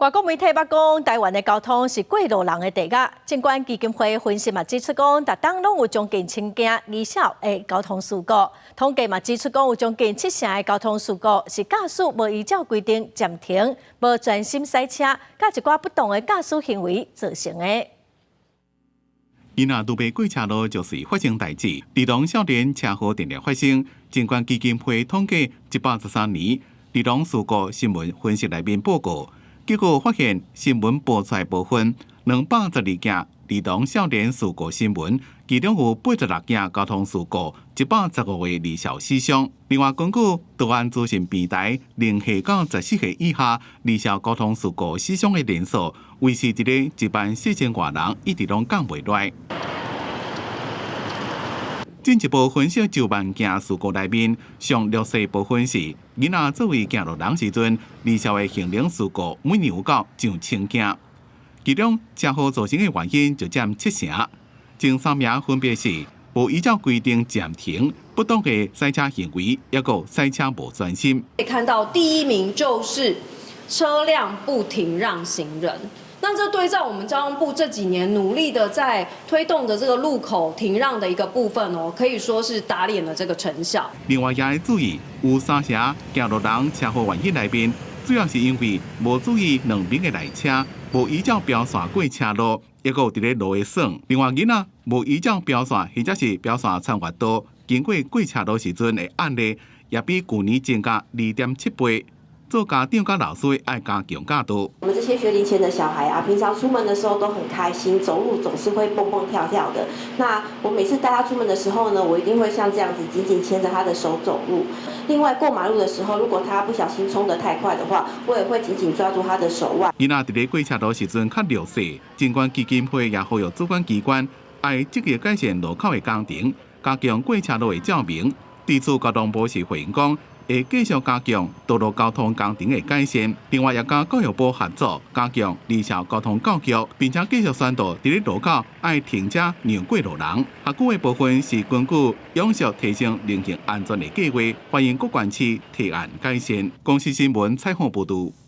外國媒體捌講，台灣的交通是過路人的地獄。疾管基金會分析嘛指出講，逐冬攏有將近千件兒少的交通事故。統計嘛指出講，有將近七成的交通事故是駕駛無依照規定暫停、無專心駛車，佮一寡不當的駕駛行為造成的。囡仔拄欲過車路就是發生代誌，兒童少年車禍定定發生。疾管基金會統計113年兒童事故新聞分析內面報告。結果發現，新聞播出來部分212件兒童少年事故新聞，其中有86件交通事故，115個兒少死傷。另外，根據台灣資訊平台0歲到14歲以下兒少交通事故死傷的人數，維持佇咧1萬4千外人，一直攏降袂落。進一步分析9萬件事故內面，上弱勢部分是囡仔作為行路人時陣，兒少的行人事故每年有到上千件，其中車禍造成的原因就佔七成。前三名分別是無依照規定暫停、不當的駛車行為，抑閣駛車無專心。可以看到第一名就是車輛不停讓行人。那這對照我們交通部這幾年努力的在推動的這個路口停讓的一個部分哦，可以說是打臉了這個成效。另外也要注意，有三成行路人車禍原因內面，主要是因為無注意兩邊的來車，無依照標線過車路，抑閣有佇咧路的耍。另外，囡仔無依照標線或者是標線穿越道經過過車路時陣的案例，也比舊年增加2.7倍。做家長佮老師愛加強教導。我們這些學齡前的小孩啊，平常出門的時候都很開心，走路總是會蹦蹦跳跳的。那我每次帶他出門的時候呢，我一定會像這樣子緊緊牽着他的手走路。另外過馬路的時候，如果他不小心衝得太快的話，我也會緊緊抓住他的手腕。囡仔佇咧過車路時陣較弱勢，疾管基金會也呼籲主管機關愛積極改善路口的工程，加強過車路的照明。對此，交通部是回應講，會繼續加強道路交通工程的改善，另外也佮教育部合作加強兒少交通教育，並且繼續宣導佇咧路口愛停車讓過路人。學校的部分是根據永續提升人行安全的計劃，歡迎各縣市提案改善。公視新聞採訪報導。